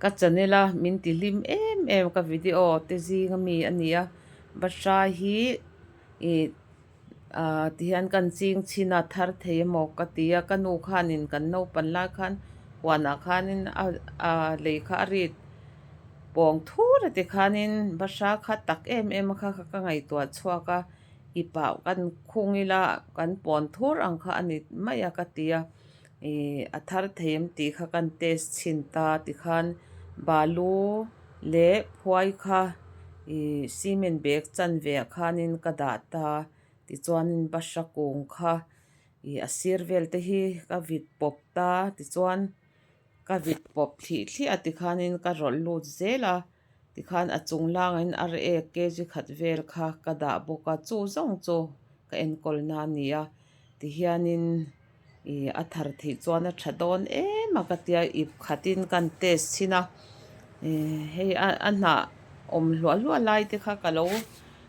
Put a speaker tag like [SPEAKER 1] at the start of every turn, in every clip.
[SPEAKER 1] Ka channel a min ti hlim em em ka video te zing ami a ni a bahra hi ih ah tihian kan ching chhin a thar thei emaw ka ti a ka nu khanin kan naupan lai khan huanah khanin a ah lei kha a rit pawng thur a tikhanin bahra kha tak em em a kha ka ngaihtuah chhuak a ip ah kan khung ila kan pawn thur ang kha a ni mai a ka ti a. Ihh a thar thei em tih kha kan test chhin ta tikhan balu leh phuai kha ihh cement bag chanve ah khanin ka dah ta tichuanin bahra kung kha ih a sir vel te hi ka vit pawp ta tichuan ka vit pawp thlih thliah a tikhanin ka rawlh lut zel a tikhan a chung langin ar ek kg khat vel kha ka dah bawk a chu zawng chu ka enkawl na a ni a tihianin. Ih a thar theih chuan a tha dawn em a ka tia ip khatin kan test chhin a ih hei a a hnah awm hluah hluah lai te kha ka lo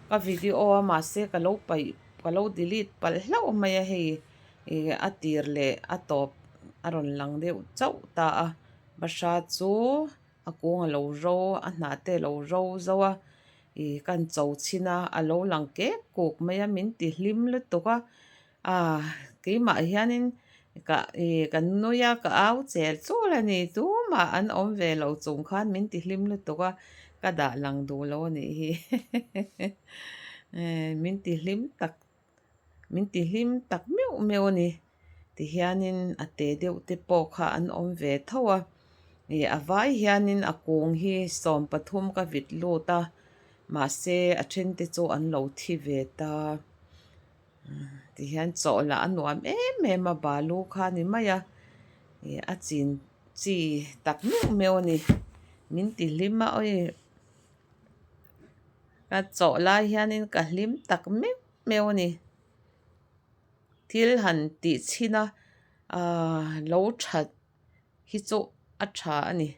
[SPEAKER 1] ka video a mahse ka lo paih ka lo delete palh hlauh mai a hei ih a tir leh a tawp a rawn lang deuh chauh ta a bahra chu a kung a lo ro a hnah te a lo ro zo a ih kan cho chhin a a lo lang kek kuk mai a min ti hlim lutuk a. Ah keimah hianin ka ih ka nui a ka au chel chul a ni tumah an awm ve lo chung khan min ti hlim lutuk a ka dah lang duh lo a nih hi eh min ti hlim tak min ti hlim tak meuh meuh a ni tihianin a te deuh te pawh kha an awm ve tho a ih a vai hianin a kung hi 13 ka vit lut a mahse a then te chu an lo thi ve ta. Tihian chawh lah a nuam em em a balu kha a ni mai a ih a chin chi tak meuh meuh a ni min ti hlim a awi ka chawh lai hianin ka hlim tak meuh meuh a ni thil han tih chhin a ahh lo that hi chu a tha a ni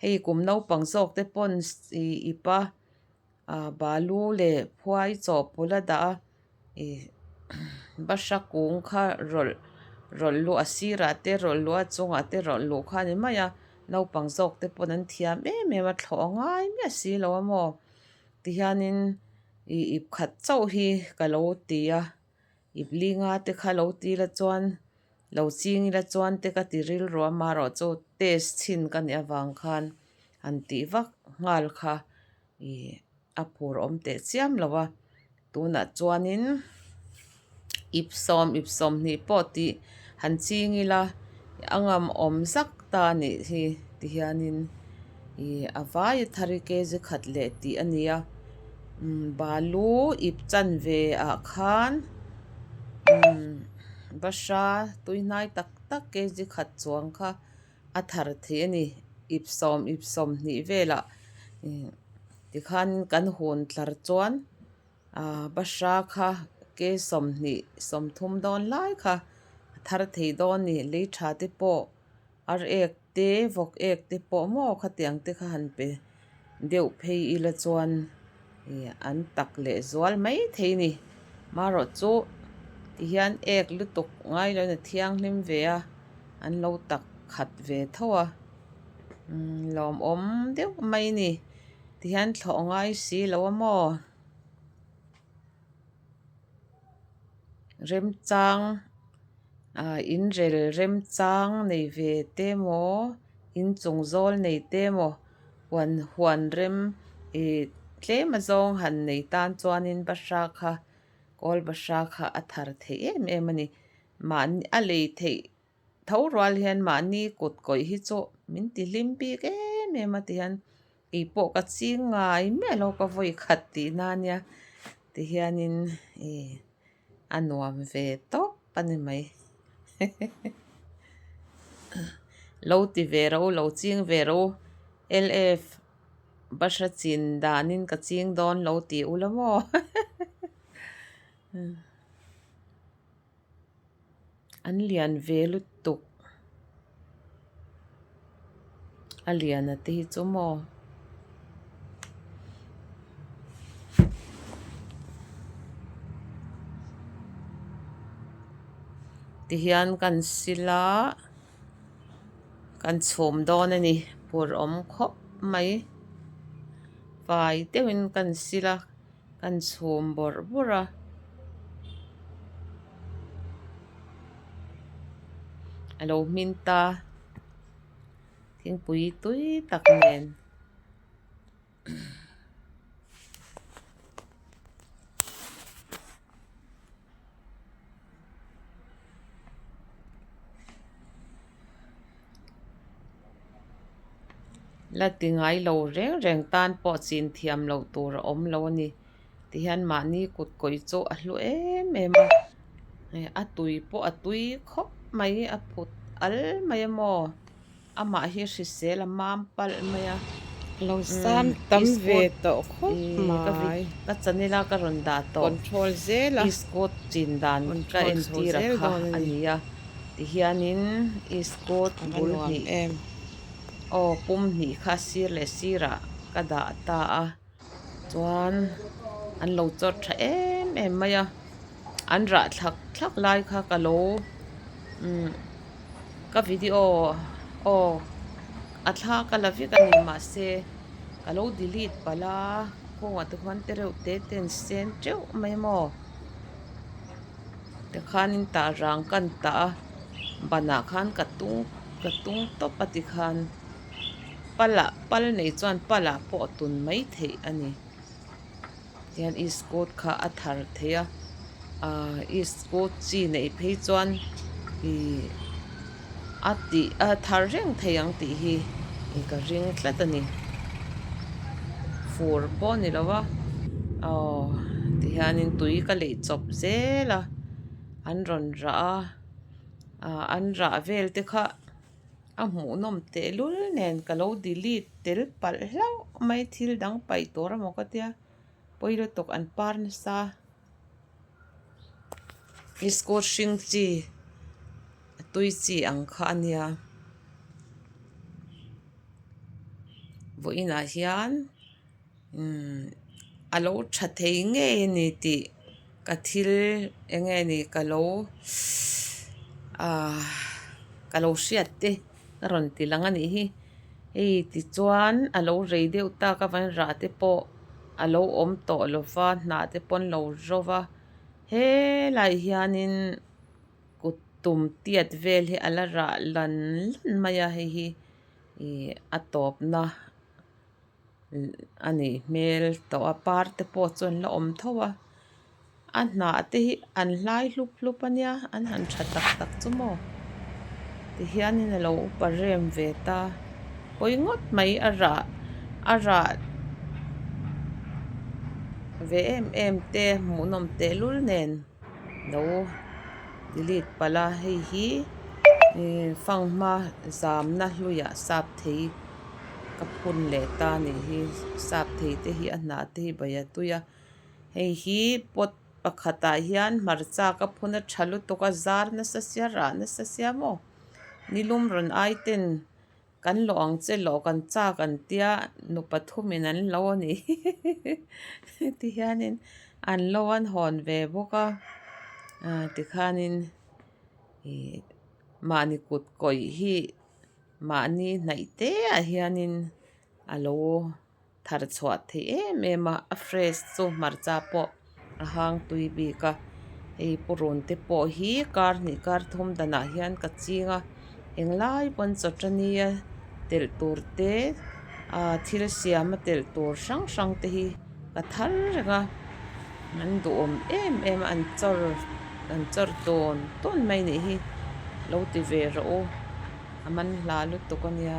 [SPEAKER 1] hei kum naupang zawk te pawn ih ip a. Ah balu leh phuai chawhpawlh a dah a ih bahra kung kha rawlh rawlh luh a sirah te rawlh luh a chungah te rawlh luh kha a ni mai a naupang zawk te pawn an thiam em em a thlawh a ngai miah si lo a maw tihianin ih ip khat chauh hi ka lo ti a ip linga te kha lo ti la chuan lo ching ila chuan te ka ti rilru a amaherawhchu test chhin ka nih avang khan han tih vak nghal kha. Ih a phur awm teh chiam lo a tunah chuanin ip sawm ip sawmhnih pawh tih han ching ila a ngam awm zak ta a nih hi tihianin ih a vai a thar hi kg khat leh tih a ni a umm balu ip chanve ah khan umm bahra tui hnai tak tak kg khat chuang kha. A thar thei a ni ip sawm ip 20 velah ih tikhan kan hun tlar chuan ah bahra kha ke 20 30 dawn lai kha a thar thei dawn a ni lei tha te pawh ar ek te vawk ek te pawh maw khatiang te kha han pe deuh phei ila chuan ih an tak leh zual mai thei a ni marawh chu tihian ek lutuk ngai lo in a thianghlim ve a. An lo tak khat ve tho a umm lawmawm deuh mai a ni tihian thlawh ngai si lo a maw remchang ah in rel remchang nei ve te maw inchung zawl nei te maw huan huan rem ih tlem a zawng han nei tan chuanin bahra kha kawl bahra kha a thar theih em em a ni. Mahni a lei theih tho rual hian mahni kut kawih hi chu min ti hlim bik em em a ti hian keipawh ka ching ngai miah lo ka vawi khat tih na nia ti hianin ih a nuam ve tawp a ni mai lo ti ve ro lo ching ve ro L_F bahra chin danin ka ching dawn lo tih ula maw. An lian ve lutuk a lian a te hi chu maw. Tihian kan sil a kan chhum dawn a ni. Huphurh awm khawp mai. Fai deuhin kan sil a, kan chhum bawrh bawrh a. A lo hmin ta. Thingpui tui tak nen. La ti ngai lo reng reng tan pawh chin thiam loh tur a awm lo a ni. Tihian mahni kut kawih chu a hlu em em a, a tui pawh a tui khawp mai a phut al mai a maw. Amah hi hrisel a mam palh mai a.
[SPEAKER 2] Lo sam tam ve tawh khawp mai.
[SPEAKER 1] Ka channel a ka rawn dah tawh.
[SPEAKER 2] Control zel a.
[SPEAKER 1] Iskut chin dan ka entir a kha a ni a. Tihianin iskut bul hnih aw pum hnih kha sir leh sirah ka dah ta a. Chuan an lo chawt tha em em mai a. An rah thlak thlak lai kha ka lo umm ka video aw a thla ka la vek a ni mahse ka lo delete palh a kawngah te khuan te reuh te te an sen teuh mai a maw tikhanin tah rang kan tah a banah khan ka tung ka tung tawp a tikhan palah pal nei chuan palah pawh a tun mai theih a ni. Tihian iskut kha a thar thei a ahh iskut chi neih phei chuan ihh a tih a thar reng thei ang tih hi ka ring tlat a ni fur pawh a ni lo a aw tihianin tui ka leih chawp zel a an rawn rah a ah an rah vel te kha. A hmuhnawm tehlul nen ka lo delete tel palh hlauh mai thil dang paih tur emaw ka tia pawi lutuk an par nasa iskut hring chi a tui chi ang kha a nia vawiinah hian umm a lo tha thei ngei a ni tih ka thil eng nge ni ka lo ahh ka lo hriat te ka rawn ti lang a nih hi hei tichuan a lo rei deuh tak avangin rah te pawh a lo awm tawh lo va hnah te pawh an lo ro va helaiah hianin kut tum tiat vel hi a la rah lan lan mai a hei hi ih a tawpna. A nih hmel tawh a par te pawh chu an la awm tho a a hnah te hi an hlai hlup hlup a nia an han tha tak tak chu maw tihianin a lo upa rem ve ta pawi ngawt mai a rah a rah ve em em te hmuhnawm tehlul nen. Lo delete palh a hei hi ih fanghma zamna hluiah sap thei ka phun leh ta a nih hi sap thei te hi a hnah te hi bai a tui a hei hi pot pakhatah hian hmarcha ka phun a tha lutuk a zar nasa sia rah nasa sia maw nilum rawn ai ten. Kan lawh ang che lawh kan chak an tia nu pathumin an lo a ni tihianin an lo an hawn ve bawk a ah tikhanin ih mahni kut kawih hi mahni hnaih te ah hianin a lo. Thar chhuah theih em em a a fresh chu hmarcha pawh a hang tui bik a hei purun te pawh hi kar hnih kar thum danah hian ka ching a englai pawn chawṭani a telh tur te ah thil siam a telh tur hrang hrang te hi ka thar reng a an duhawm em em a an chawr an chawr tawn tawn mai a nih hi lo ti ve rawh u a man hla lutuk a nia.